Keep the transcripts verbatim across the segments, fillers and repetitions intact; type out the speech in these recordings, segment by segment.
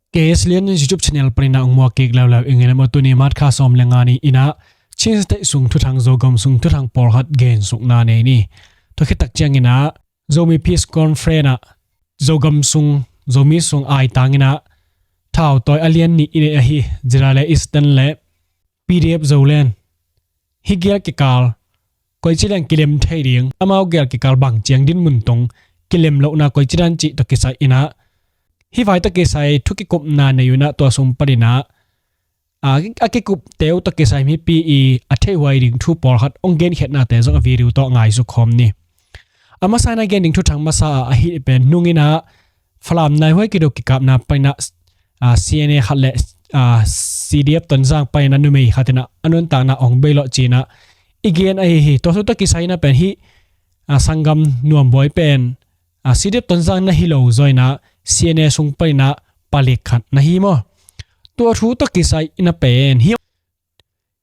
K S Lian YouTube channel panin ah ong muak kik leuleu ing ei maw. Tuni March kha sawm le nga ni in ah Chin State sung thuthang, Zogam sung thuthang pawlkhat gensukna nei ni. Tua khit tak ciangin ah Zomi Peace Conference ah Zogam sung, Zomi sung aitang in ah thautawi a lian nih i nei ahi Zira le Eastern le P D F Zoland, hih gel kikal koici dan kilem thei ding, amau gel kikal bang ciang dinmun tawh kilem lohna koici dan cih tawh kisai in ah, hih vai tawh kisai thu kikupna nei uh in ah, tua sung panin ah a, a kikupte uh tawh kisai mipi i a theihhuai ding thu pawlkhat ong genkhiatnate zong a video tawh ngaisuk khawm ni. A masa in ah gen ding thuthang masa ah ahih pen nung in ah Falam naihuai kido kikapna panin ah, a, C N A khat le, a, C D F Tonzang panin ah numei khat in ah a nuntakna ong bei lawh ci-in ah i gen ahi hi. Tua thu tawh kisai in ah pen hih, a, sanggam Nuambuai pen, a, C D F Tonzang na hi lo zaw in ah C N A sung panin ah palik khat na hi maw. Tua thu tawh kisai in ah pen hih,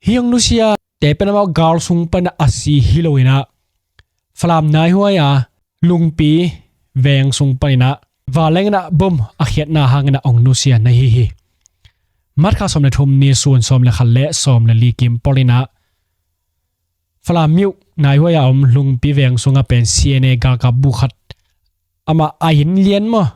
hih ong nusiate pen amau gal sung panin ah a si hi lo in ah Falam naihuai a Lungpi veng sung panin ah vanleng in ah bom a khiatna hangin ah ong nusia na hi hi. March kha sawm le thum ni sun sawm le khat le sawm le li kim pawl in ah Falam myuh naihuai a om Lungpi veng sungah pen C N A galkap bu khat amah a inn lian maw,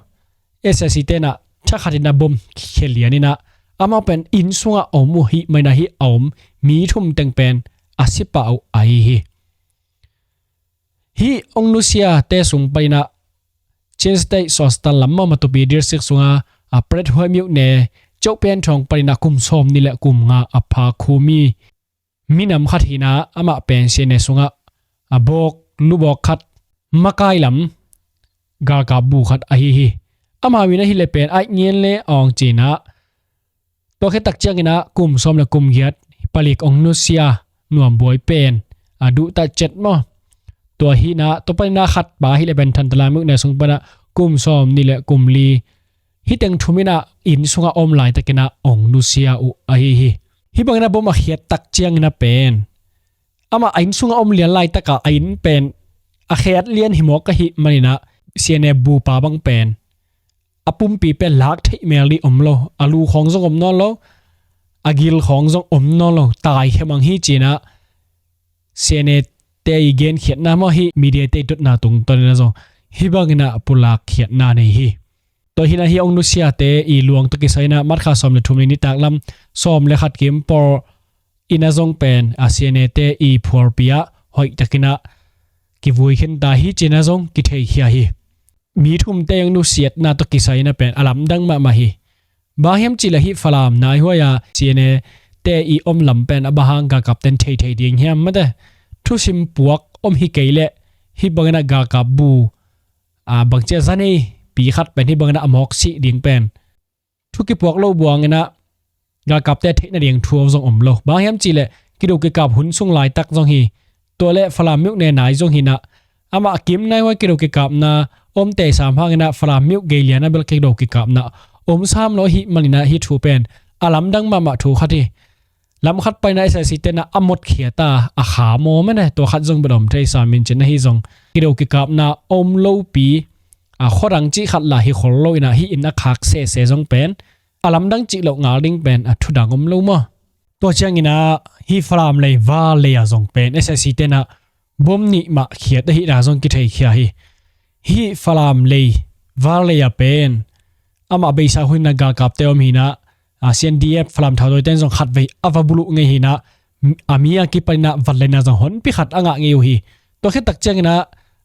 S S C te in ah thakhat in ah bom khia lian in ah amah pen inn sungah a om uh ahih manin ah hih a om mi thum teng pen a si pah uh ahi hi. Hih ong nusiate sung panin ah Chin State Sostan lam maw, Matupi district sungah a Pret Huai myone Chauh Pian Thong panin ah kum sawm ni le kum nga a pha khu mi minam khat hi in ah amah pen C N A sungah a bawk, lubawk khat makai lam galkap bu khat ahi hi. Amah min ahih leh pen Aih Ngen le ong ci-in ah, tua khit tak ciangin ah kum sawm le kum giat palik ong nusia Nuambuai pen a duh ta cet maw. Tua hi in ah tua panin ah khat pa ahih leh pen Thantlang myone sung panin ah kum sawm ni le kum li, hih teng thum in ah inn sungah om laitakin ah ong nusia uh ahi hi. Hih bangin ah bom a khiat tak ciangin ah pen amah a inn sungah om lian laitak ah a inn pen a khiat lian hi mawk ahih manin ah C N A bupa bang pen a pumpi pen lak theih mel ding om lo, a lu khawng zong om nawn lo, a gil khawng zong om nawn lo, taikhia mang hi ci-in ah C N A te i genkhiatna maw, hih media te i dotna tungtawn in ah zong hih bangin ah pulak khiatna nei hi. Tua hi in ah hih ong nusiate i luang tawh kisai in ah March kha sawm le thum ni nitak lam sawm le khat kim pawl in ah zong pen a C N A te i phualpi ah hoihtakin ah kivui khin ta hi ci-in ah zong kitheikhia hi. Mi thumte ong nusiatna tawh kisai in ah pen a lamdang mahmah hi. Bang hiam cih leh hih Falam naihuai a C N A te i om lam pen a bang hang galkapten thei thei ding hiam maw te. Thusim puak om hi kei leh hih bangin ah galkap bu, a, bangci a za nei pi khat pen hih bangin ah a mawk sih ding pen thu kipuak lo buangin ah galkapte theih nading thu zong om lo. Bang hiam cih leh kido kikap hun sung laitak zong hi. Tua leh Falam myone nai zong hi in ah amah kim naihuai kido kikapna om tei sam hangin ah Falam myone gei lian ah bel kido kikapna om sam lo ahih manin ah hih thu pen a lamdang mahmah thu khat hi. Lam khat panin ah S S C te in ah a mawk khia ta, a kha maw mene, tua khat zong bel om thei sam in cin ahi zong kido kikapna om lopi, a, khuadang cih khat lah hi khol lo in ah hih in a khak sese zong pen a lamdang cih loh ngal ding pen a thudang om lo maw. Tua ciangin ah hih Falam lei Vallei ah zong pen S S C te in ah bom nih mah khiat ahihna zong kitheikhia hi. Hih Falam lei Vallei ah pen amah beisa hun in ah galkapte om hi in ah, a, C N D F Falam thautawite in zong khatvei a va buluh ngei hi in ah, a mi a kipan in ah vanleina zong honpi khat a ngah ngei uh hi. Tua khit tak ciangin ah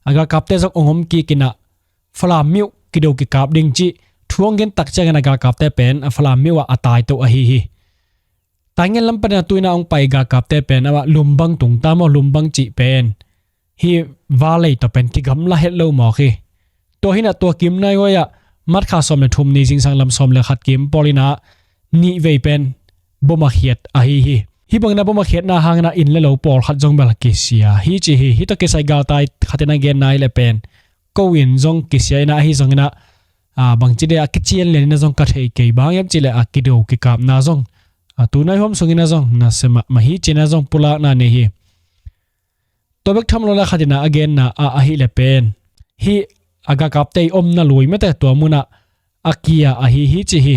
a galkapte zong ong om kik in ah Falam myone kido kikap ding cih thu ong gen tak ciangin a galkapte pen a Falam myone ah a taito ahi hi. Taingen lam panin a tu in ah ong pai galkapte pen amah Lumbang tungta maw, Lumbang cih pen hih Vallei tawh pen kigamla het lo mawk hi. Tua hi in ah tua kim naihuai ah March kha sawm le thum ni zingsang lam sawm le khat kim pawl in ah nihvei pen bom a khiat ahi hi. Hih bangin ah bom a khiatna hangin ah inn le lo pawlkhat zong bel kisia hi ci hi. Hih tawh kisai galtai khat in a genna ahih leh pen ko inn zong kisia in ah ahi zongin ah, a, bangci dei a kician lian in ah zong ka thei kei, bang hiam cih leh a kido kikapna zong, a, tu naihuam sungin ah zong nasia mahmah hi ci-in ah zong pulakna nei hi. Tua bek tham lo in ah khat in ah a genna ah ahih leh pen hih a galkapte i omna lui mete tua mun ah a kia ahi hi ci hi.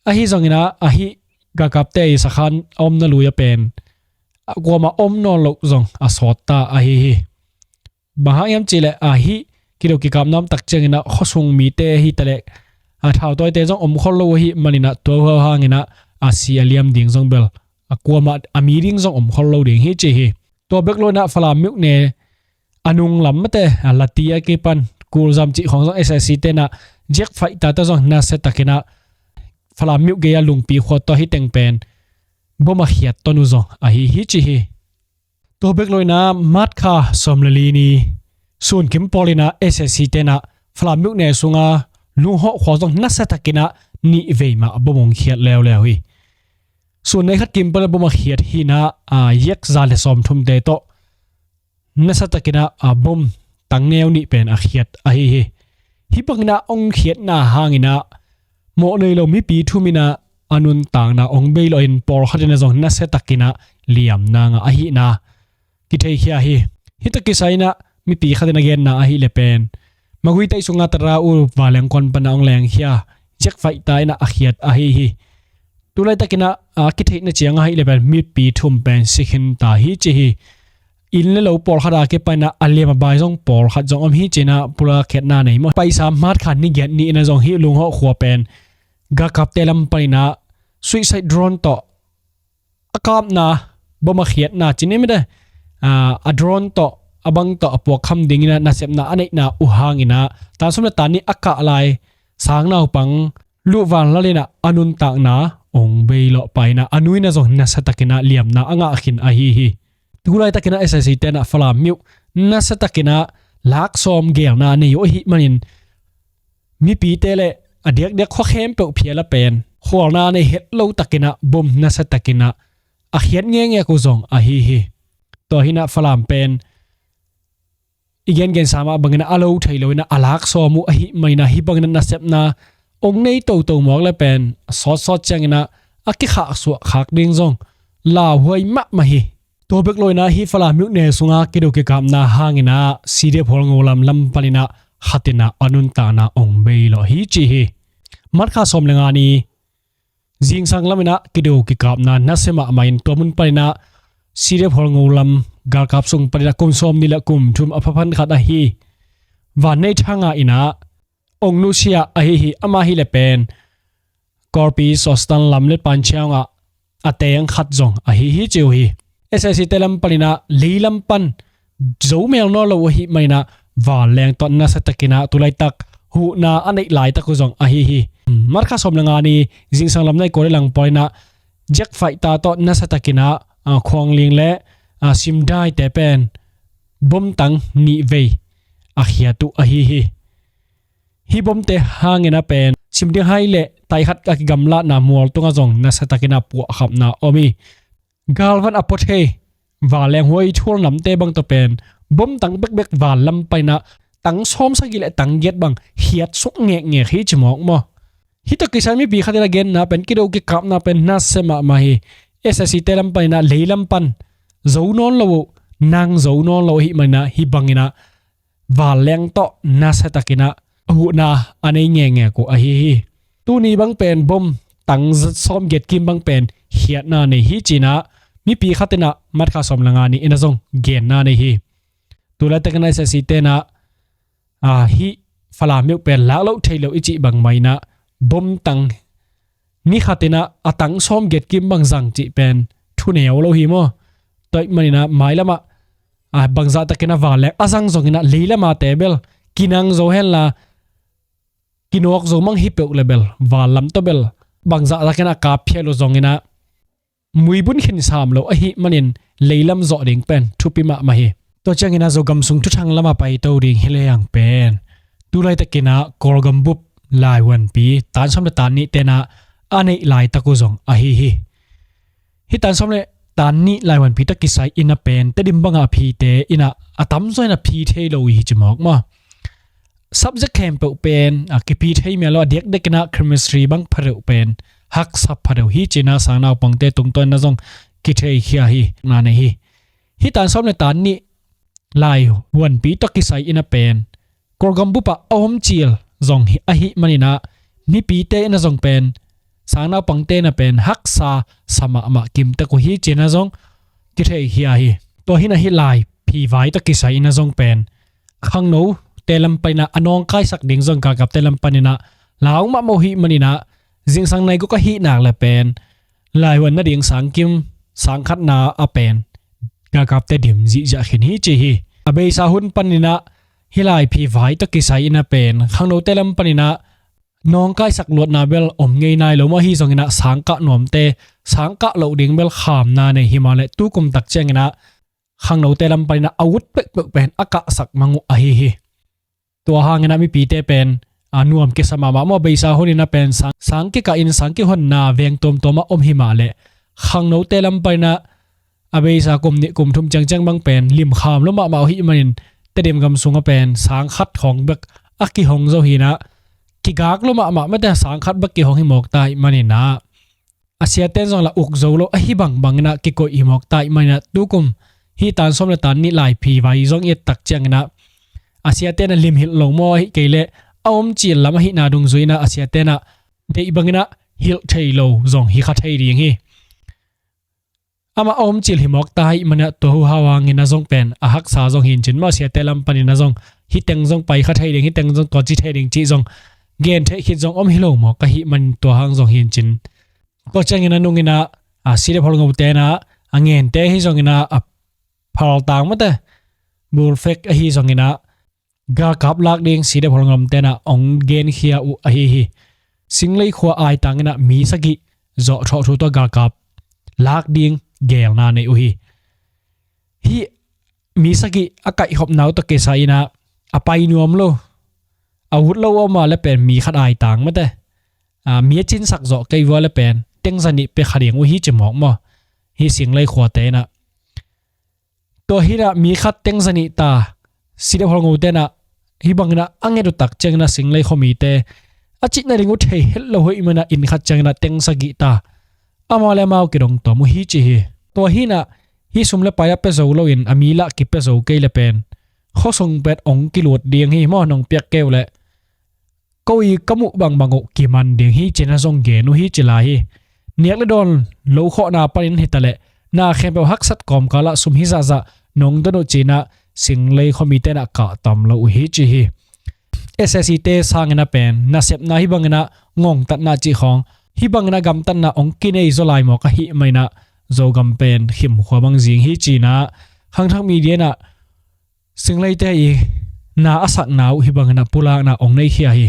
Ahi zongin ah, ahi galkapte i sakhan a omna lui a pen a kuamah om nawn loh zong a sawt ta ahi hi. Bang hang hiam cihleh, ahi kido kikapna om tak ciangin ah khuasung mite hi taleh a thautawite zong om khol lo ahi manin ah, tua hua hangin ah a si a liam ding zong bel a kuamah a mi ding zong om khol lo ding hi ci hi. Tua bek lo in ah Falam myone a nung lam mate, a lati a kipan kulzam cih khawng zong S A C te in ah jet fighter te zong nasia takin ah Falam myo gei a Lungpi khua tawh hih teng pen bom a khiat ton uh zong ahi hi ci hi. Tua bek lo in ah March kha sawm le li ni sun kim pawl in ah S A C te in ah Falam myone sunga Lunghawh khua zong nasia takin ah nih vei mah bom hong khiat leuleu hi. Sun ni khat kim pawl in ah bom a khiat hi in ah, a, jet za le sawmthum te tawh nasia takin ah, a, bom tang neu nih pen a khiat ahi hi. Hih bangin ah hong khiatna hangin ah mawh nei lo mipi thum in ah a nuntakna hong bei lawhin pawlkhat in ah zong nasia takin ah liamna ngah ahihna kitheikhia hi. Hih tawh kisai in ah mipi khat in a genna ahih leh pen Magwitei sunga Tara uh vanleng kuan pan ah hong lengkhia jet fighter in ah a khiat ahi hi. Tulaitakin ah, a, kitheihna ciang ahih leh pen mipi thum pen si khin ta hi ci hi. Inn le lo pawlkhat a kipan in ah a liam a bai zong pawlkhat zong om hi ci in ah pulak khiatna nei maw. Paisa March kha ni giat ni in ah zong hih Lunghawh khua pen galkapte lam panin ah suicide drone tawh a kapna, bom a khiatna ci ni mate, a, a drone tawh a bang tawh a puakkham dingin ah nasepna a neihna uh hangin ah tan sawm le tan nih a kah lai sang naupang Luh Van Lal in ah a nuntakna hong bei lawh pah in ah a nu in ah zong nasia takin ah liamna a ngah khin ahi hi. Tulaitakin ah S A C te in ah Falam myo nasia takin ah lak sawm gelna nei uh ahih manin mipite le a diakdiak khua khempeuh phial a pen khualna nei het lo takin ah bom nasia takin ah a khiat ngengek uh zong ahi hi. Tua hi in ah Falam pen i gengen sa mah bangin ah a lo thei lo in ah a lak sawm uh ahih manin ah hih bangin ah nasepna hong nei toto mawk le pen a sawtsawt ciangin ah a kikhahsuah khak ding zong lauhuai mahmah hi. Tua bek lo in ah hih Falam myone sunga kido kikapna hangin ah C D F Hualngo lam lam panin ah khat in ah a nuntakna hong bei lawh hi ci hi. March kha sawm le nga ni zingsang lam in ah kido kikapna nasia mahmah in tua mun panin ah C D F Hualngo lam galkap sung panin ah kum sawm nih le kum thum a pha phan khat ahi Vannei Thanga in ah hong nusia ahi hi. Amah hi leh pen Kawlpi Sostan lam le Panchayang ah a teng khat zong ahi hi ci uh hi. S A C te lam panin ah lei lam pan zo mel nawn lo uh ahih manin ah vanleng tawh nasia takin ah tulaitak huhna a neih laitak uh zong ahi hi. March kha sawm le nga ni zingsang lam nai kua le lang pawl in ah jet fighter tawh nasia takin ah, a, Khuangling le, a, Simdai te pen bom tang nih vei a khiat uh ahi hi. Hih bomte hangin ah pen Simdinghai le Taikhat a kigamlatna mual tungah zong nasia takin ah puahkhapna om hi. Galvan a pua thei vanleng huai thual namte bang tawh pen bom tang bekbek van lam panin ah tang sawm sagih le tang giat bang khiat suk ngekngek hi ci mawk maw. Hih tawh kisai mipi khat in a genna pen kido kikapna pen nasia mahmah hi. S A C te lam panin ah lei lam pan zo nawn lo uh, nang zo nawn lo ahih manin ah hih bangin ah vanleng tawh nasia takin ah huhna a nei ngekngek uh ahi hi. Tuni bang pen bom tang sawm giat kim bang pen khiatna nei hi ci in ah mipi khat in ah March kha sawm le nga ni in ah zong genna nei hi. Tulaitakin ah S A C te in ah, a, hih Falam myo pen lak loh thei lo i cih bang mah in ah bom tang ni khat in ah a tang sawm giat kim bang zang cih pen thu neu lo hi maw. Tua ahih manin ah mailam ah, a, bangzah takin ah vanleng a zang zongin ah lei lam a te bel kinang zo hen la kinawk zo mang hi peuh le bel van lam tawh bel bangzah takin ah a kap phial uh zongin ah muibun khin sam lo ahih manin lei lam zawh ding pen thupi mahmah hi. Tua ciangin ah Zogam sung thuthang lam a paito ding hi leng pen tulaitakin ah Kawlgam bup laivuanpi tan sawm le tan nih te in ah a neih laitak uh zong ahi hi. Hih tan sawm le tan nih laivuanpi tawh kisai in ah pen Tedim bangah a phite in ah a tamzaw in a phi thei lo uh hi ci mawk maw. Subject khempeuh pen, a, kiphi thei mel lo a diakdiakin ah chemistry bang pha deuh pen haksa pha deuh hi ci in ah sangnaupangte tungtawn in ah zong kitheikhia hi. Na nei hi. Hih tan sawm le tan nih laivuanpi tawh kisai in ah pen Kawlgam bup ah a om cil zong hi, ahih manin ah mipite in ah zong pen sang naupangte na pen haksa sa mahmah kimtek uh hi cihna zong kitheikhia hi. Tua hi na hih lai phivai tawh kisai ina zong pen khangnote lam panin ah a nawngkaisak ding zong galkapte lam panin ah lau mahmah uh hih manin ah zingsang nai guk ahih nak le pen laihuan nading sangkim sangkhatna a pen galkapte dim zihziah khin hi ci hi. A beisa hun panin ah hih lai phivai tawh kisai ina pen khangnote lam panin ah nawngkaisak luatna bel om ngei nai lo maw, ahi zongin ah sangkah nuamte sangkah loh ding bel khamna nei hi mah leh tukum tak ciangin ah khangnote lam panin ah a ut pekpek pen a kahsak mang uh ahi hi. Tua hangin ah mipite pen a nuam kisa mahmah maw, beisa hunin ah pen sang, sang kikah in sang kihonna veng tuamtuam ah om hi mah leh khangnote lam panin ah a beisa kum nih kum thum ciangciang bang pen limkham lua mahmah uh hih manin Tedim gam sungah pen sangkhat khawng bek a kihong zo hi na, kigak lua mahmah mate, sangkhat bek kihong hi mawk ta hih manin ah a siaten zong la uk zo lo ahi bangbang in ah kikoih hi mawk ta hih manin ah tukum hih tan sawm le tan nih lai phivai zong i et tak ciangin ah a siaten ah lim hilh lo maw, ahih kei leh a om cil lam ahihna dungzui in ah a siaten ah deih bangin ah hilh thei lo zong hi kha thei ding hi. Amah a om cil hi mawk ta hih manin ah tua huhau hangin ah zong pen a haksa zong hi in cin maw, siate lam panin ah zong hih teng zong pai kha thei ding, hih teng zong tua ci thei ding cih zong gen theih khit zong om hi lo mawk ahih manin tua hang zong hi in cin. Tua ciangin ah nungin ah a, CDF Holngote in ah a ngente ahi zongin ah a phaltang mate, bulfek ahi zongin ah galkap lak ding CDF Holngote in ah hong genkhia uh ahi hi. Singlei khua aitang in ah mi sagih zawh thawh thu tawh galkap lak ding gelna nei uh hi. Hih mi sagih a kaihkhopna uh tawh kisai in ah a pai nuam lo, a ut lo om a le pen mi khat aitang mate, a, mi a cinsak zawh kei vua le pen teng za nih pia kha ding uh hi ci mawk maw, hih Singlei khuate in ah. Tua hi in ah mi khat teng za nih ta CDF Holngote in ah hih bangin ah a nget uh tak ciangin ah Singlei khuamite a cihna ding uh thei het lo uh hih manin ah inn khat ciangin ah teng sagih ta amau le amau kidong tuam uh hi ci hi. Tua hi in ah hih sum le pai a pia zo loin a mi lah kipia zo kei le pen khuasung pet hong kilut ding hi maw, nong piak kei uh leh ko i ka muh bangbang uh kiman ding hi cihna zong gen uh hi ci lai hi. Niak le dawn lo khawhna panin hi ta leh na khempeuh haksat kawmkal ah sum hi zahzah nong don uh ci in ah Singlei khuamite in ah kahtam lo uh hi ci hi. SAC te sangin ah pen nasepna hih bangin ah ngongtatna cih khawng hih bangin ah gamtatna hong kinei zaw lai mawk ahih manin ah Zogam pen khimkhua bang zing hi ci in ah Khangthak Media in ah Singleite i na a sakna uh hih bangin ah pulakna hong neikhia hi.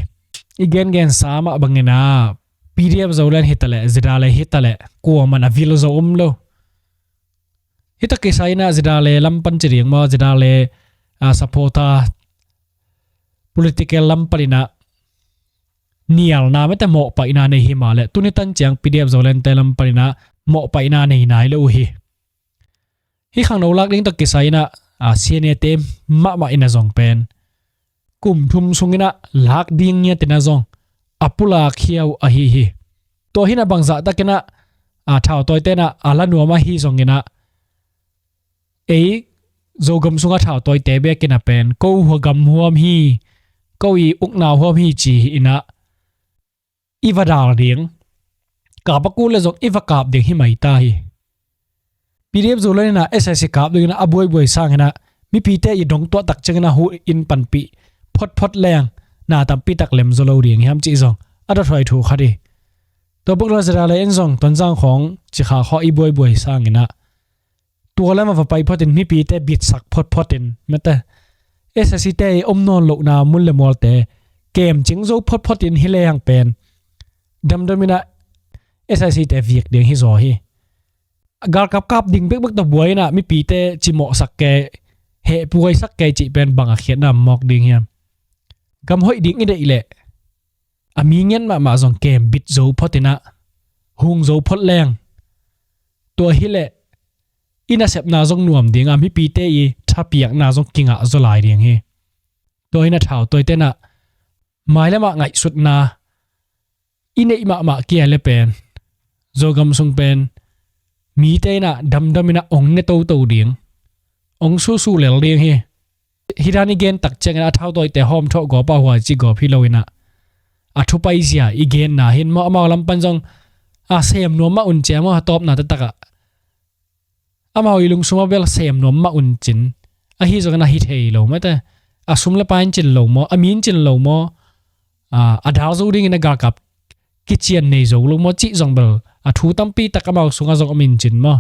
I gengensa mah bangin ah PDF Zoland hi ta leh ZRA hi ta leh kuaman a vil zo om lo. Hih tawh kisai in ah ZRA lam pan ci ding maw, ZRA, a, supporter political lam panin ah nialna mate mawhpaihna nei hi mah leh tuni tan ciang PDF Zolande lam panin ah mawhpaihna nei nai lo uh hi. Hih khangno lak ding tawh kisai in ah, a, CNA te mahmah in ah zong pen kum thum sungin ah lak ding ngiat in ah zong a pulakkhia uh ahi hi. Tua hi in ah bangzah takin ah, a, thautawite in ah a la nuam ahi zongin ah ei Zogam sungah thautawite bekin ah pen ko hua gam huam hi, ko i ukna huam hi ci hi in ah i va dal ding, kap a kul le zong i va kap ding hi mai ta hi. PDF Zoland in ah SAC kap dingin ah a buaibuai sangin ah mipite i dong tuah tak ciangin ah hu in panpih photphot leng na tampi tak lem zaw lo ding hiam cih zong a dothuai thu khat hi. Tua bek lo ZRA in zong Tonzang khawng Cikha khawng i buaibuai sangin ah tua lam a va pai photin mipite bitsak photphotin mate SAC te i om nawn lohna mun le mualte kemcing zo photphotin hi leng pen damdamin ah SAC te vik ding hi zaw hi. Galkap kap ding bekbek tawh buai in ah mipite cimawhsak kei, hehpuaisak kei cih pen bang a khiatna mawk ding hiam? Gam hoih ding i deih leh a mi ngiat mahmah zong kembit zo phot in ah hung zo phot leng, tua hi leh i nasepna zong nuam ding a, mipite i thapiakna zong kingah zaw lai ding hi. Tua hi in ah thautawite in ah mailam ah ngaihsutna i neih mahmah kia le pen Zogam sung pen mite in ah damdam in ah ong ne toto ding, ong susu lel ding hi. Hih dan i gen tak ciangin a thautawite hawm thawh gawp a huai ci gawp hi lo in ah a thupai zia i genna hin maw, amau lam pan zong a sem nuam mah un cia maw, a tawpna taktakah amau i lungsum a bel sem nuam mah un cin. Ahi zongin a hi thei lo mate. A sum le pai in cin lo maw, a mi in cin lo maw, a, a dal zo dingin a galkap kician nei zo lo maw cih zong bel a thu tampi tak amau sungah zong om in cin maw.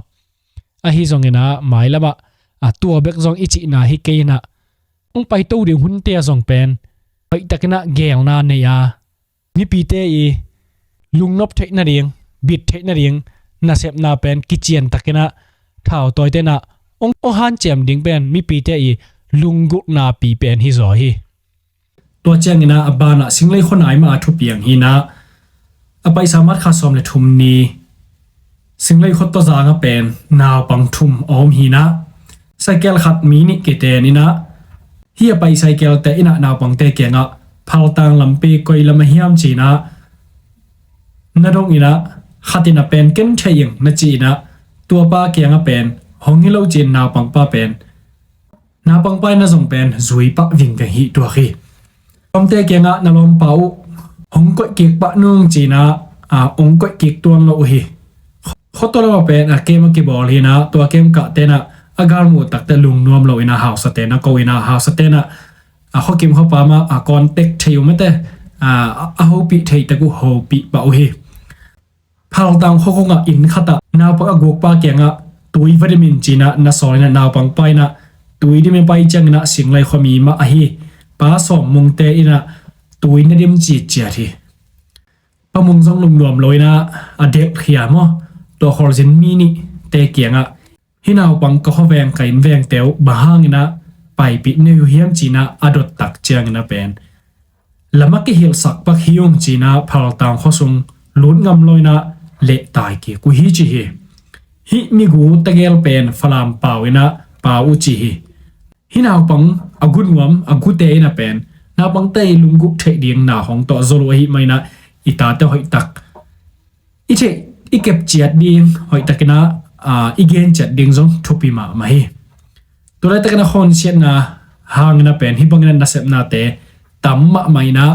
Ahi zongin a mailamah a tua bek zong i cihna hi kei inah hong paito ding hunte a zong pen hoihtakinah geelna nei a mipite i lungnop theih nading, bit theih nading nasepna pen kiciantakinah thautawite inah hong, hong hanciam ding pen mipite i lunggulhnapi pen hi zaw hi. Tua cianginah a banah Singlei khuanai mah a thupiang hinah a paisa March kha sawm le thum ni Singlei khua tawzangah pen naupang thum a om hinah cycle khat mi nih kiten inah hi a pai cycle te inah naupangte kiangah Phaltang lampi koi lam a hiam cinah na dong inah khatin a pen ken thei ing na ci inah tuapa kiangah pen hong hi lo cin naupangpa pen naupangpa inah zong pen zui pah vingveng hi tuak hi. Lawmte kiangah na lawmpa uh hong koih kik pah nung cinah a hong koih kik tuan lo uh hi. Khuatua lamah pen a kem a kibawl hinah tua kem kah tenah a galmuh takte lungnuam lo inah hausate na ko inah hausa tenah a khuakim khuapa mah a contact thei uh mate a, a hopih thei tek uh hopih pah uh hi. Phaltang khuakongah inn khatah naupang a gukpa kiangah tui va dimin cinah na sawl inah naupangpa inah tui dimin pai cianginah Singlei khuami mah ahi pa Sawmmungte inah tui na dim citciat hi. Pa Mung zong lungnuam lo inah a delhkhia maw tua khualzin mi nihte kiangah hi naupang ka khuaveng ka inn vengte uh bang hanginah paipih nei uh hiam cinah a dottak cianginah pen lam a kihilhsak pak hi ung cinah Phaltang khuasung lut ngam lo inah lehtai kik uh hi ci hi. Hih migu tegel pen Falam pau inah pau uh ci hi. Hih naupang a gu nuam a gute inah pen naupangte i lunggulh theih ding na hong tawh zol uh ahih maninah i tate hoihtak i theih i kep ciat ding hoihtakinah a, i gen ciat ding zong thupi mahmah hi. Tulaitakinah khawnsiatna hanginah pen hih banginah nasepnate tam mahmah inah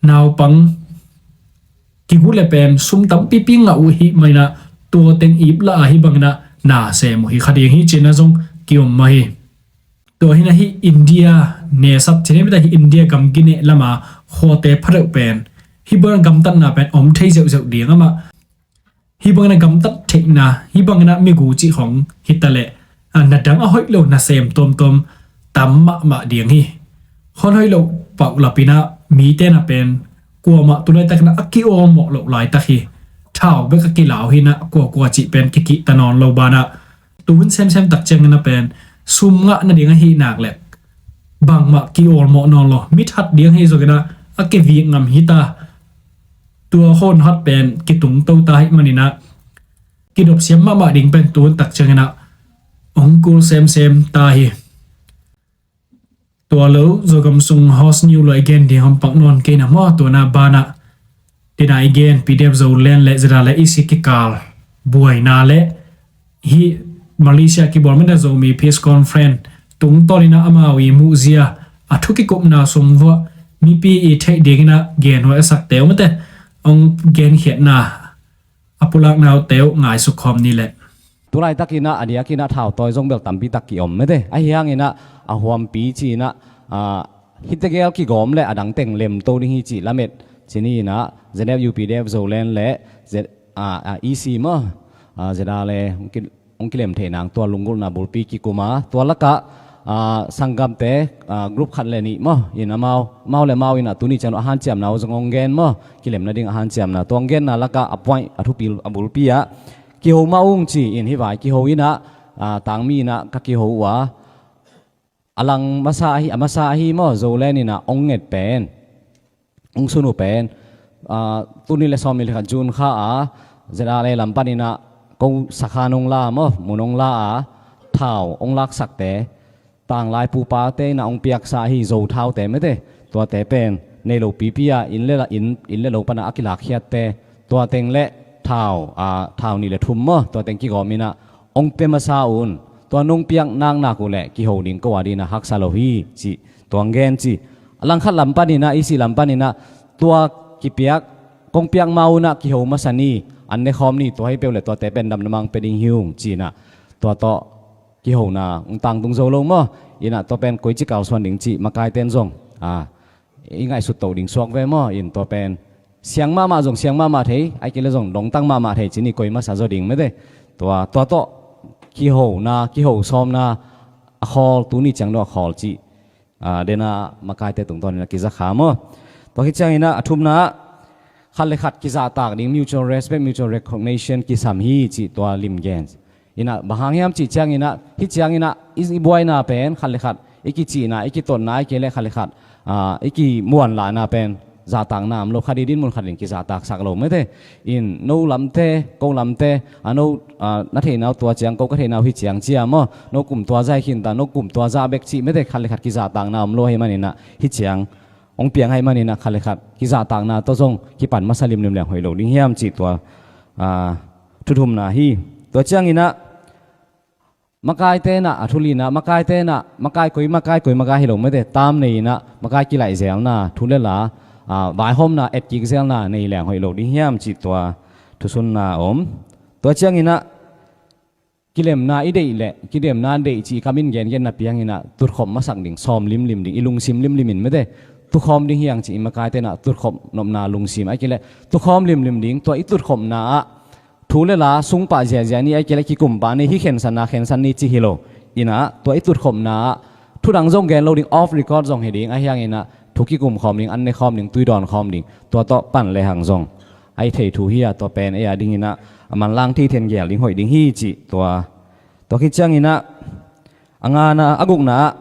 naupang kigu le pen sum tampipi ngah uh ahih maninah tua teng iplah a hih banginah na sem uh hi kha ding hi cinah zong ki-om mah hi. Tua hinah hih India nesat cine mita hih India gamgi neh lama khuate phadeuh pen hih bangin gamtatna pen om thei zeuhzeuh ding amah hih bangin a gamtat theihna hih bangin a migu cih khong hitaleh a na dang a hoih lo nasem tuamtuam tam mahmah ding hi. Hon hoih loh paulapinah mite na pen kuamah tulaitakinah a ki-awlmawh loh laitak hi. Thau bek a kilau hinah kuakua cih pen kikihta nawn lo banah tuhun semsem tak ciangin a pen sum ngah nading ahih nak leh bangmah ki-awlmawh nawn lo. Mithat ding hi zonginah a kivik ngam hita. Tua hon hat pen kitung to ta hih maninah kidopsiam mahmah ding pen tuhun tak cianginah hong kul semsem ta hi. Tua lo Zogam sung host niu lo i gen ding hong pak nawn kei na maw tuana banah tina i gen P D F Zoland le Zeda le E C kikal buaina le hih Malaysia kibawl mena Zomi Peace Conference tungtawninah amau i muhzia a thu kikupna sung vuah mipi i theih dinginah genhuai a sakte uh mate hong genkhiatna a pulakna uh teu ngaisuk khawm ni leh. Tulaitakinah a diakinah thautawi zong bel tampitak ki-om mete ahi hanginah a huampi cihinah a hitegel kigawm le a dangteng lemto ding hi cih lamet cininah Z F U P D F Zoland le Z, a, a, E C maw a, Zeda le hong ki, hong kilem thei nang tua lunggulhna bulpi kikuma tua lakah a, sanggamte a, group khat le nih maw in amau, amau le amau inah tuni ciang a hanciamna uh zong hong gen maw kilem nading a hanciamna tua hong genna lakah a point a thupil a bulpi ah kiho mah ung ci in hih vai kiho inah a, tangmi inah ka kiho uh a a lang masa ahi, a masa ahi maw Zoland inah hong nget pen hong sun uh pen a, tuni le sawmni le khat June kha a Zeda le lam paninah ko sakhan hong la maw mun hong la a thau hong laksakte tanglai pupate inah hong piaksa ahi zo thaute mete tuate pen nei lo pipi a inn le la inn, inn le lo pana a kilakkhiatte tua teng le thau a, thau nih le thum maw tua teng kigawm inah hong pia masa un tua nong piak naknak uh le kiho ding ko a dinah haksa lo hi cih tua hong gen ci. A langkhat lam paninah E C lam paninah tua kipiak kong piak ma unah kiho masa ni an ne khawm ni, tua hi peuh le tuate pen damna mang pia ding hi ung ci-in ah, tua tawh kihona ung tangtung zo lo maw. In ah tua pen koici kalsuan ding cih makaite in zong, a, i ngaihsut to ding suak ve maw. In tua pen siang mahmah zong siang mahmah thei, ahih kei leh zong dongtang mahmah thei ci ni, koi masa zaw ding mete. Tua, tua tawh kihona, kiho sawmna a khawl, tuni ciang dong a khawl cih, a, den ah makaite tungtawn in ah kiza kha maw. Tua khit ciangin ah a thumna ah khat le khat kizahtak ding, mutual respect, mutual recognition kisam hi cih tua lim gen. In ah bang hang hiam cih ciangin ah, hih ciangin ah i, i buaina pen khat le khat i kicihna, i kitotna, ahih kei leh khat le khat, a, i kimuanlahna pen zahtakna om lo, khat i dinmun khat in kizahtaksak lo mete. In no lamte, ko lamte, a, no, a, na theihna uh tua ciang, ko ka theihna uh hih ciang ci-a maw, no kum tua zah hi khin ta, no kum tua zah bek cih mete, khat le khat kizahtakna om lo ahih manin ah hih ciang hong piang ahih manin ah khat le khat kizahtakna tawh zong kipan masa limlim leng hoih lo ding hiam cih tua, a, thu thumna hi. Tua ciangin ah makaite in ah, a thu lina, makaite in ah, makai koi, makai koi, makai hi lo mete, tam nei in ah makai kilaihzelna, thu le la, a, vaihawmna, etkikzelna nei leng hoih lo ding hiam cih tua thusunna om. Tua ciangin ah kilemna i deih leh, kilemna deih cih kam in gengenna piang in ah tutkhop masak ding, sawm limlim ding, i lungsim limlim in mete, tukhawm ding hi hang cih i makaite in ah tutkhop nopna lungsim, ahih kei leh tukhawm limlim ding, tua i tutkhopna ah thu le la sungpah ziazia ni, ahih kei leh kikum pah ni, hih khensanna khensan ni cih hi lo. In ah tua i tutkhopna ah thu dang zong gen lo ding, off record zong hi ding, ahih hangin ah thu kikum khawm ding, an ne khawm ding, tui dawn khawm ding, tua tawh pan le hang zong a, i thei thu hi a, tua pen ei a dingin ah a manlang thei then gel ding hoih ding hi cih tua. Tua khit ciangin ah a ngana, a gukna ah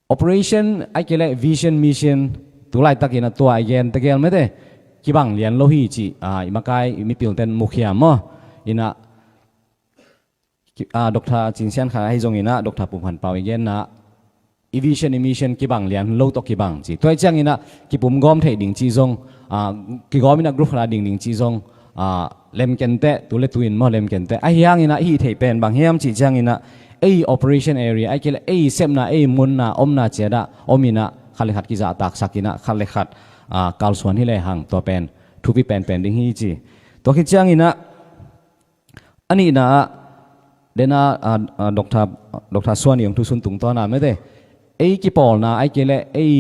operation, ahih kei leh vision, mission, tu laitakin ah tua i gen tegel mete, kibang lian lo hi cih, a, i makai, i mipilten mukhiam maw. In ah, ki-, a, Doctor Cin Sian Khan ahi zongin ah, Doctor Pum Khan Pau i genna, i vision, i mission kibang lian lo tawh kibang ci. Tua hi ciangin ah kipumgawm theih ding cih zong, a, kigawm in ah group khat ah ding ding cih zong, a, lemkenteh, tu le tu in maw lemkenteh. Ahih hangin ah i hih theih pen bang hiam cih ciangin ah, ei operation area, ahih kei leh ei sepna, ei munna, omna ciat ah om in ah khat le khat kizahtaksak in ah khat le khat, a, kalsuan hi le hang tua pen thupi penpen ding hi ci. Tua khit ciangin ah a nihna ah, den ah, a, a, Doctor, Doctor Suan i hong thusun tungtawn a mete, ei kipawlna, ahih kei leh ei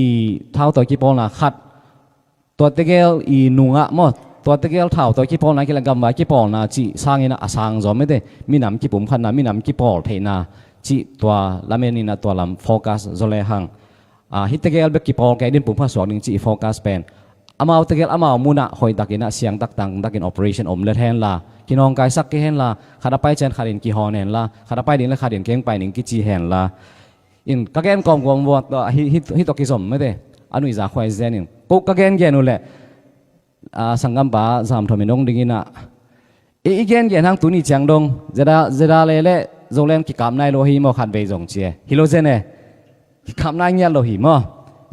thautawi kipawlna khat, tua tegel i nung ah maw, tua tegel thautawi kipawlna, ahih kei leh gamvai kipawlna cih sangin ah a sang zaw mete, minam kipumkhatna, minam kipawl theihna cih tua lamen in ah tua lam focus zaw le hang, a, hih tegel bek kipawl kei din pumkhat suak ding cih i focus pen, amau tegel amau mun ah hoihtakin ah siangtak tangtakin operation om let hen la, kinawngkaisak kei hen la, khat a pai ciang khat in kihawn hen la, khat a pai ding leh khat in keng pai ning kici hen la. In ka gen kawmkawm vua, tua, hih, hih, hih tawh kizom mete, a nuihza khuai zen in. Ko ka gengen uh leh, a, sanggampa Zam Thom in hong ding in ah, i, i gengen hang tuni ciang dong, ZRA, ZRA le Zoland kikap nai lo hi maw khatvei zong ci e. Hi lo zen e. Kikap nai ngiat lo hi maw.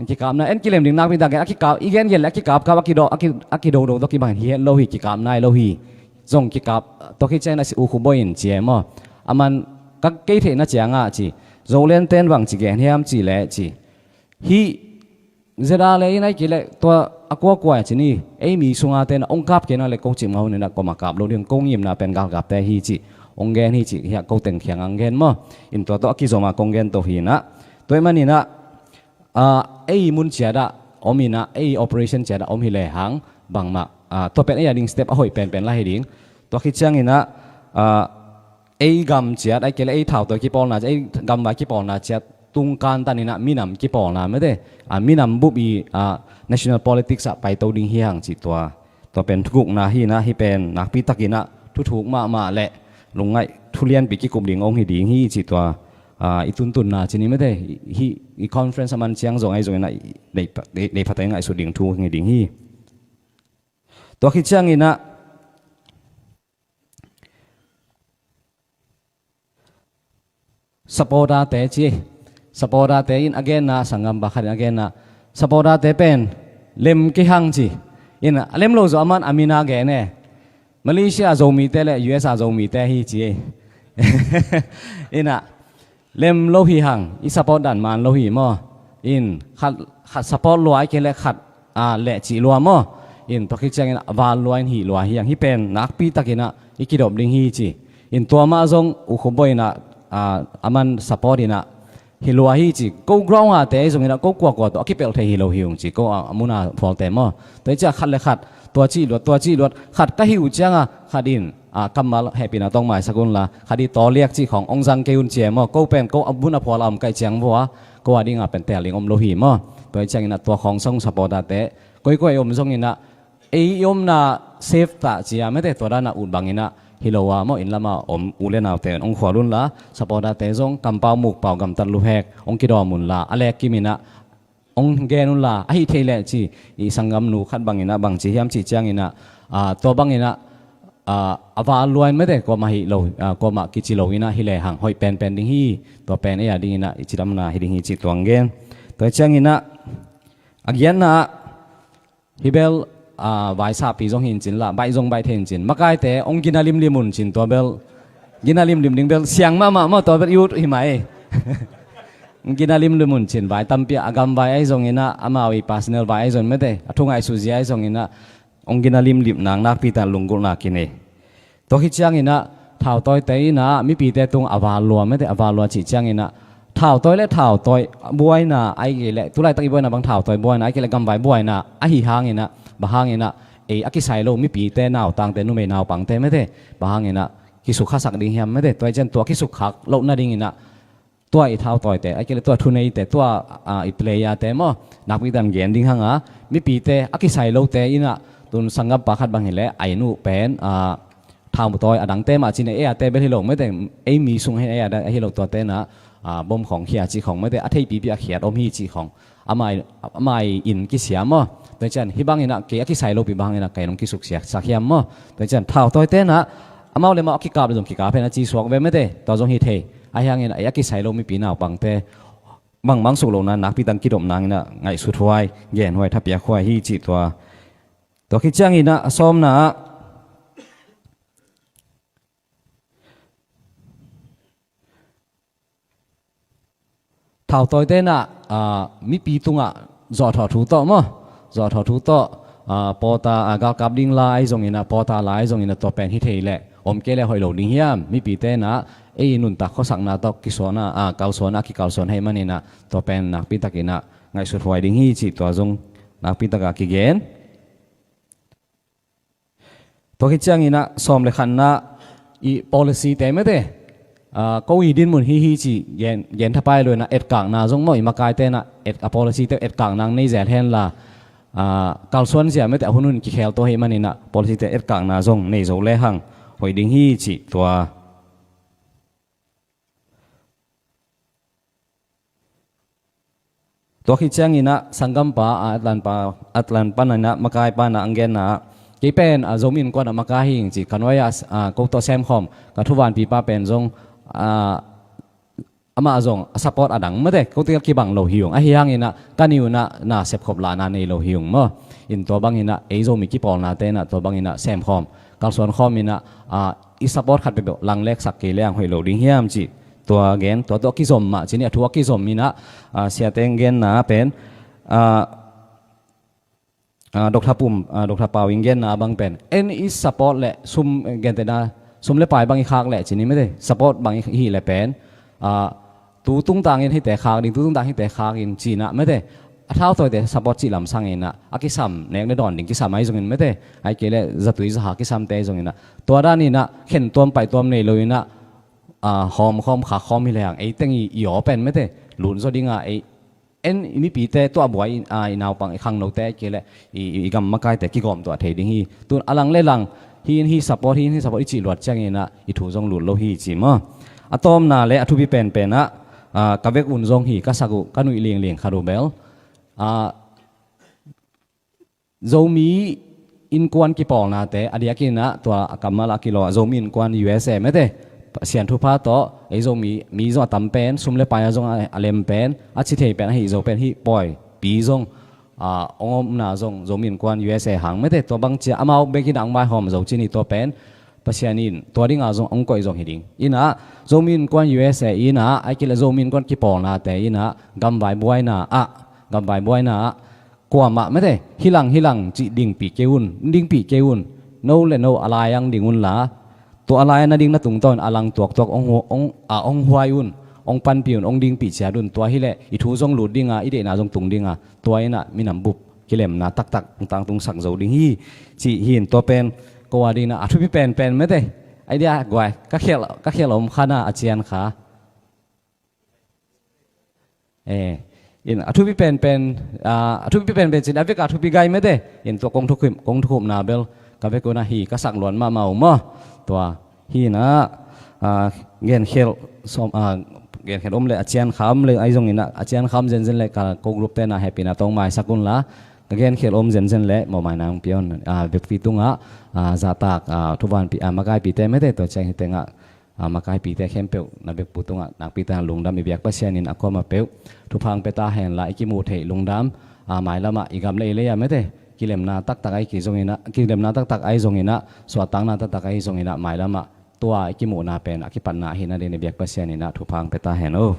Kikap nai, en kilem ding nakpi tak gen, a kikap, i gengen leh a kikapkap, a kido, a ki, a kidodo tawh kibang hi het lo hi, kikap nai lo hi. Zong kikap, tua khit ciang in ah si U Khu Bawi in ci e maw. A man, ka kei theihna ciang ah ci, Zoland ten bang ci gen hiam cih leh ci, hih ZRA le in, ahih kei leh tua a kuakua ci ni, ei mi sunga ten ah hong kap kei na leh ko cimngaih hun in ah koma kap lo ding, ko ngimna pen galkapte hi cih hong gen hi cih, hiah ko teng kiang ah hong gen maw. In tua tawh a kizom a kong gen to hi in ah. Tua ahih manin ah, a, ei mun ciat ah om in ah, ei operation ciat ah om hi le hang bangmah, a, tua pen ei a ding step a hoih penpen lah hi ding. Tua khit ciangin ah, a, ei gam ciat, ahih kei leh ei thautawi kipawlna ciat, ei gamvai kipawlna ciat tung kantan in ah minam kipawlna mete, a, minam bup i, a, national politics ah paito ding hi hang cih tua, tua pen thugukna hi in ah, hih pen nakpi takin ah thuthuk mahmah leh lungngaih thu lianpi kikup ding hong hi ding hi cih tua, a, i tuntunna ci ni mete, hih i conference a man ciang zong ahi zongin ah, i, nei, nei, nei phata i ngaihsut ding thu hi ding hi. Tua khit ciangin ah, supporter-te ci. Supporter-te in a genna, sanggampa khat in a genna, supporter-te pen lem kei hang ci. In a lem lo zaw a man a min a gen e. Malaysia Zomite leh U S A Zomite hi ci. In a lem lo hi hang, i support dan man lo hi maw. In khat, khat support lua, ahih kei leh khat, a, leh cih lua maw. In tua khit ciangin a val lua in hih lua hi hang, hih pen nakpi takin ah i kidop ding hi ci. In tua mah zong U Khum Bawi in ah, ah, a man support in ah hih lua hi ci. Ko ground a te ahi zongin ah ko kuakua tawh a kipelh thei hi lo hi ung ci, ko a, a mun a phualte maw. Tua hi ciah khat le khat tua cih luat, tua cih luat, khat ka hih uh ciang a khat in, ah, kammal hehpihna tawh maisak unla, khat i taw liak cih khawng hong zang kei un ci e maw. Ko pen ko a mun a phual a om ka hih ciang vua, ko a ding a pen tel ding om lo hi maw. Tua hi ciangin ah tua khawng sang uh support a te, koikoi a om zongin ah ei i omna safe ta ci a mete, tua dan a ut bangin ah hi lo a maw, inn lam a om u le naute hong khual unla, support a te zong kampau mukpau gamtat luhek hong kidawm unla, a lek kimin ah hong gen unla, a hih thei leh ci, i sanggamnu khat bangin ah bang ci hiam cih ciangin ah, ah, tua bangin ah, ah, a val lua in mete, kuamah hih lo, ah, kuamah kici lo in ah hi lehang hoih penpen ding hi. Tua pen ei a dingin ah i cidamna hi ding hi cih tua hong gen. Tua hi ciangin ah a giatna ah, hih bel, ah, vaisahpi zong hi in cin la, baih zong baih thei in cin, makaite hong gina limlim un cin, tua bel gina limlim ding bel siang mahmah maw, tua bel i ut hi mai. Hong gina limlim un cin, vai tampi a gamvai ahi zongin ah, amau i personal vai ahi zong mete, a thu ngaihsut zia ahi zongin ah hong gina limlim nang nakpi tak lunggulhna kinei. Tua khit ciangin ah thautawite in ah mipite tung a val lua mete, a val lua cih ciangin ah thautawi le thautawi buaina, ahih kei leh tulaitak i buaina bang thautawi buaina, ahih kei leh gamvai buaina ahi hangin ah, bang hangin ah ei a kisai lo mipite, nautangte, numei naupangte mete, bang hangin ah kisukhasak ding hiam mete. Tua hi ciang tua kisukkhak loh nadingin ah tua i thautawite, ahih kei leh tua thuneite, tua, ah, i playerte maw, nakpi tak in gen ding hang a, mipite a kisai lote in ah, tun sanggampa khat bang hi leh a inn uh pen, ah, thautawi a dangte mah cin, ei a te bel hi lo mete, ei mi sung hi, ei a dang hi lo, tuate in ah, ah, bom khawng khia cih khawng mete, a theipipi a khiat om hi cih khawng, amah i, amah i inn kisia maw. Tua hi ciang hih bangin ah kei a kisai lopi bang hangin ah ka inn hong kisuksiasak hiam maw. Tua hi ciang thautawite in ah amau le amau a kikap le zong kikap hen a ci suak ve mete, tua zong hi thei. Ahi hangin ah ei a kisai lo mipi naupangte bangmah suk lohna nakpi tak in kidop nangin ah ngaihsut huai, gen huai, thapiak huai hi cih tua. Tua khit ciangin ah a sawmna ah thautawite in ah, ah, mipi tungah zawhthawh thu tawh maw, zawhthawh thu tawh, ah, pawta, ah, galkap ding la ahi zongin ah, pawta la ahi zongin ah, tua pen hi thei leh om kei leh hoih lo ding hiam? Mipite in ah ei nuntak khuasakna tawh kisuan a, ah, kalsuan a, kikalsuan ahih manin ah tua pen nakpi takin ah ngaihsut huai ding hi cih tua zong nakpi tak a kigen. Tua khit ciangin ah sawm le khatna i policy te mete, ah, ko i dinmun hi hi ci gen, gen thapai lo in ah etkakna zong maw, i makaite in ah et, a policy te etkakna nei zel hen la, ah, kalsuan zia mete a hun hun kikhel tua ahih manin ah policy te etkakna zong nei zo lehang hoih ding hi cih tua. Tua khit ciangin ah sanggampa, ah, Atlan pa, Atlan pan in ah, makaipa in ah hong genna ah, kei pen, ah, Zomi Innkuan ah makai hi ing ci, ka nuai ah, ah, ko tawh semkhawm ka thuvanpipa pen zong, ah, amah zong a support a dang mete, ko tawh kibang lo hi ung. Ahi hangin ah ka ni un ah na sepkhop lahna nei lo hi ung maw. In tua bangin ah ei Zomi kipawlnate in ah tua bangin ah semkhawm, kalsuan khawm in ah, ah, i support khat peuhpeuh langleksak kei lehang hoih lo ding hiam cih tua gen, tua tawh a kizom mah ci ni, a thu a kizom in ah, ah, siate in genna pen, ah, ah, Doctor Pum, ah, Doctor Pau in genna bang pen, en i support leh sum, eh, gentehna sum le pai bang i khak leh ci ni mete, support bang i hih leh pen, ah, tu tungtangin hihte khak ding, tu tungtang hihte khak in ci in ah mete, a thautawite support cih lam sangin ah a kisam, nek le dawn ding kisam ahi zongin mete, ahih kei leh zatui zaha kisamte ahi zongin ah, tua danin ah khentuam paihtuam nei lo in ah, ah, hawmkhawm khakkhawm hi lehang ei teng i, i aw pen mete lut zaw ding a, ei en i mipite, tua buai in, ah, i naupang, i khangnote, ahih kei leh i, i, i gam makaite kigawm tuah thei ding hi. Tun a lang le lang hi in hi support, hi in hi support i cih luat ciangin ah i thu zong lut lo hi ci maw. A tawpna le a thupi penpen ah, ah, ka vekun zong hi ka sak uh, ka nuih lingling khat uh bel, ah, Zomi Innkuan kipawlnate, a diakin ah tua a kammal a kilaw ah Zomi Innkuan U S A mete, Pasian thupha tawh ei Zomi mi zong a tam pen, sum le pai ah zong a, a lem pen, a ci thei pen, a hih zo pen, hih pawipi zong, ah, hong omna zong Zomi Innkuan U S A hang mete, tua bang ci a amau bekin ah hong vaihawm zo ci ni, tua pen Pasian in tua ding a zong hong koih zong hi ding. In ah Zomi Innkuan U S A in ah, ahih kei leh Zomi Innkuan kipawlnate in ah gamvai buaina ah, gamvai buaina ah kuamah mete, hilang hilang cih dingpih kei un, dingpih kei un. No le no a lai ang ding unla, tua a lai na ding na tungtawn a lang tuaktuak ong, ong, a ong huai un, ong panpih un, ong dingpih ciat un. Tua hileh i thu zong lut dinga, i deihna zong tung dinga, tua innah minam bup kilemna taktak ong tangtung sak zo ding hi. Cih hin tua pen ko a dingna a thupi penpen mete. Ai dia guai, ka khel, ka khel om khana a cian kha. Eh, in a thupi penpen, ah, a thupi penpen cin a vek a thupi gai mete. In tua kong thukhum, kong thukhumna bel ka vek una hi ka sak luan mahmah uh maw. Tua hi na, ah, genkhel som, ah, genkhel om le a cian kham le ai zong ina a cian kham zenzen le ka ko group te na happy na tong mai sak unla. Ka genkhel om zenzen le mo mai nang pion, ah, vekpi tunga, ah, zatak, ah, thuvanpi, ah, makaipi te mete tua ciang hi tenga, a, makaipite khempeuh na bekpu tungah nakpi takin lungdam i biak Pasian in a kuamah peuh thupha ong pia ta henla i kimuh theih lungdam, a, mailamah i gam le i lei-ah mete kilemna taktak ahi kizonginah, kilemna taktak ahi zonginah, suahtakna taktak ahi zonginah mailamah tua i kimuhna pen a kipatna ahihna dingin i biak Pasian inah thupha ong pia ta hen o.